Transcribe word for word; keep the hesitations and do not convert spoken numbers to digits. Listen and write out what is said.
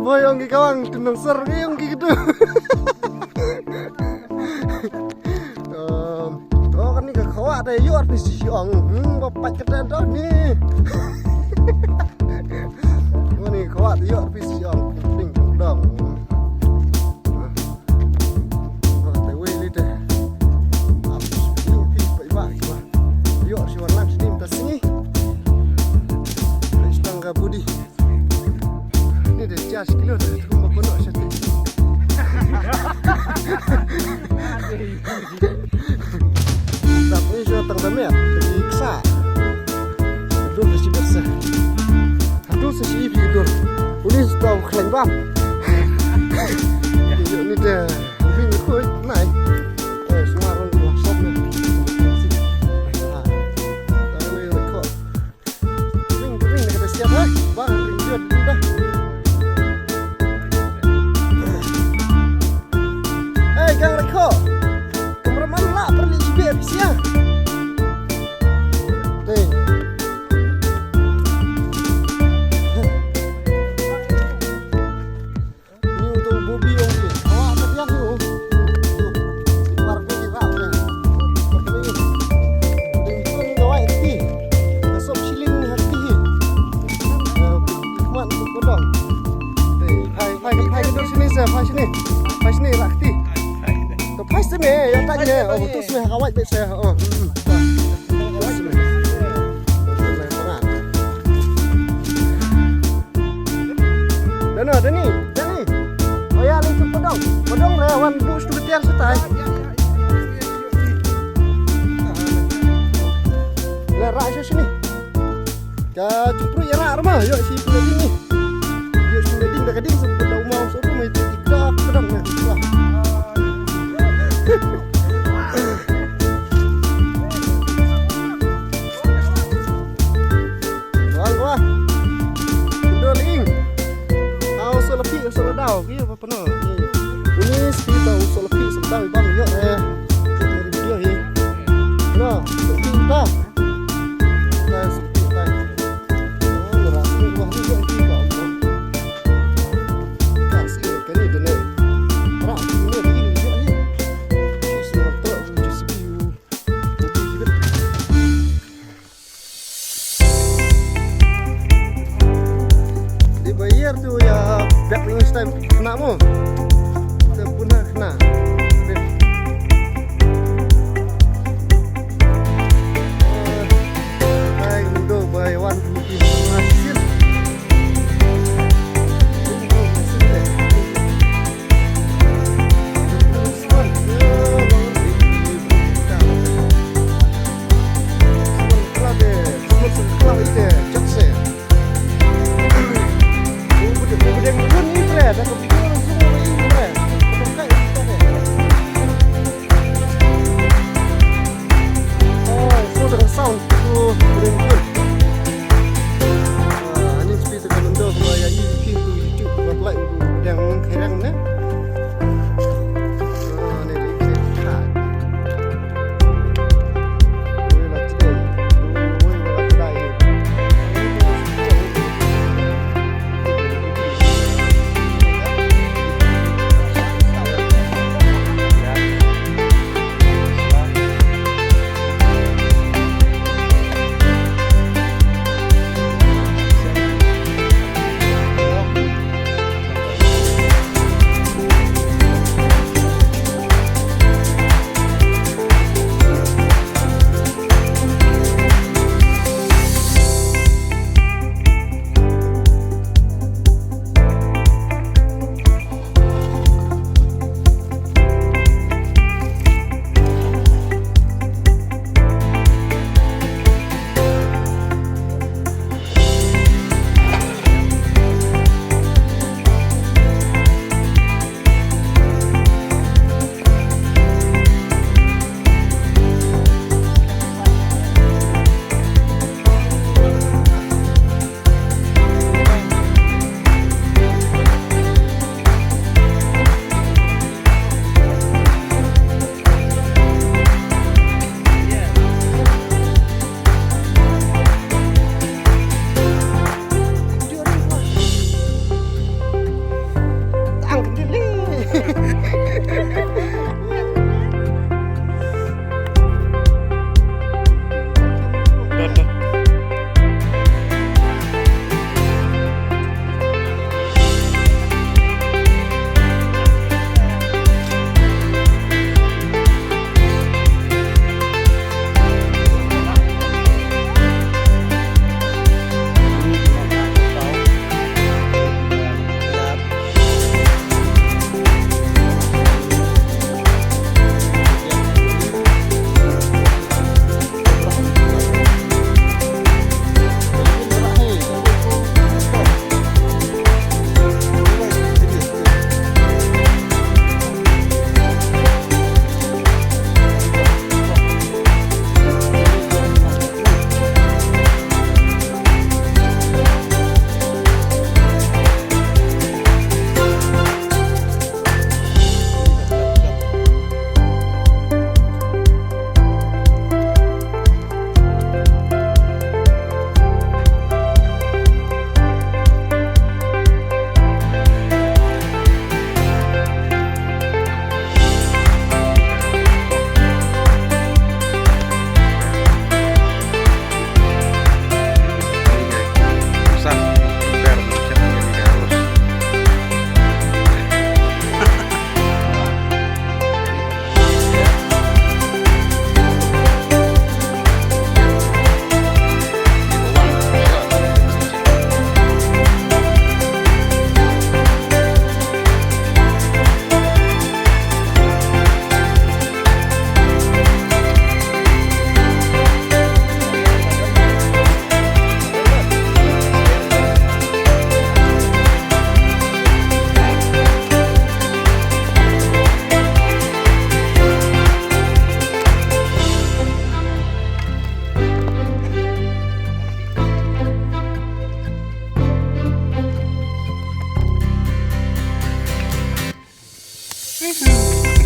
Oi, ong ki kawang, tu nong ser, ong ki gitu. Um, oh, kane ka khawah te ïoh arphi shi ong. Hmm, ba pat kata dah ni. Kane ka khawah te ïoh arphi shi ong. Ping ping dong. Te wei li te. Ap, ïoh phi, phi, phi, phi. Ïoh shi wan lang shi nim ta sngi. Phi stang ka budi. Ni de charge kilo de tu ma kono sha te. Dap ni sha tang da mer, te ki ksa. Dur de shi bit sa. Dur sa shi phi dur. Uni sta khlaiñ bam. Ni de bing khui nai. Eh, semua orang di WhatsApp ni. Ah, tak ada yang rekod. Ring, ring, na kata siap, ha? Bang, ring, ring, ring, dah. Eh, gang rekho. Kameraman lah, perlu juga, bisa. Ding. Ni u to Bobby ong ki. Awak ka biang ni u. Ipar ko ki rap ni. Ipar ko ni. Ding tu ni gawai kti. Ka sop shilling ni ha kti hi. Eh, khmat tu kodong. Eh, phai, phai, phai ka dur shini sa, phai shini. Phai shini rak kti. To phai shini, ya tak ni. Oh, tu shini ha kawai bit sa. Oh, hmm. Dano, Dani, Dani. Oh ya, ni tu pedong. Pedong re, wan bus tu ketiar setai. Le rak sini. Ka cupru ya rak rumah, yuk si punya dini. Yuk si punya ding dah keding sebab dah umur suruh mai tu ikap pedong ni. Wah. Wang wah. Kendor ing. Au selepi seledaw. Iya apa pernah? Ini sepi tau selepi seledaw ibang yo eh. Video hi. Nah, selepi ta. Nah, selepi ta. Oh, ngerasa wah ni yo hi ka. Kasih kani dene. Rak ni ing yo hi. Semua tu J C B. Di bayar tu ya back next time kena mo. Kita pun dah kena. Bye.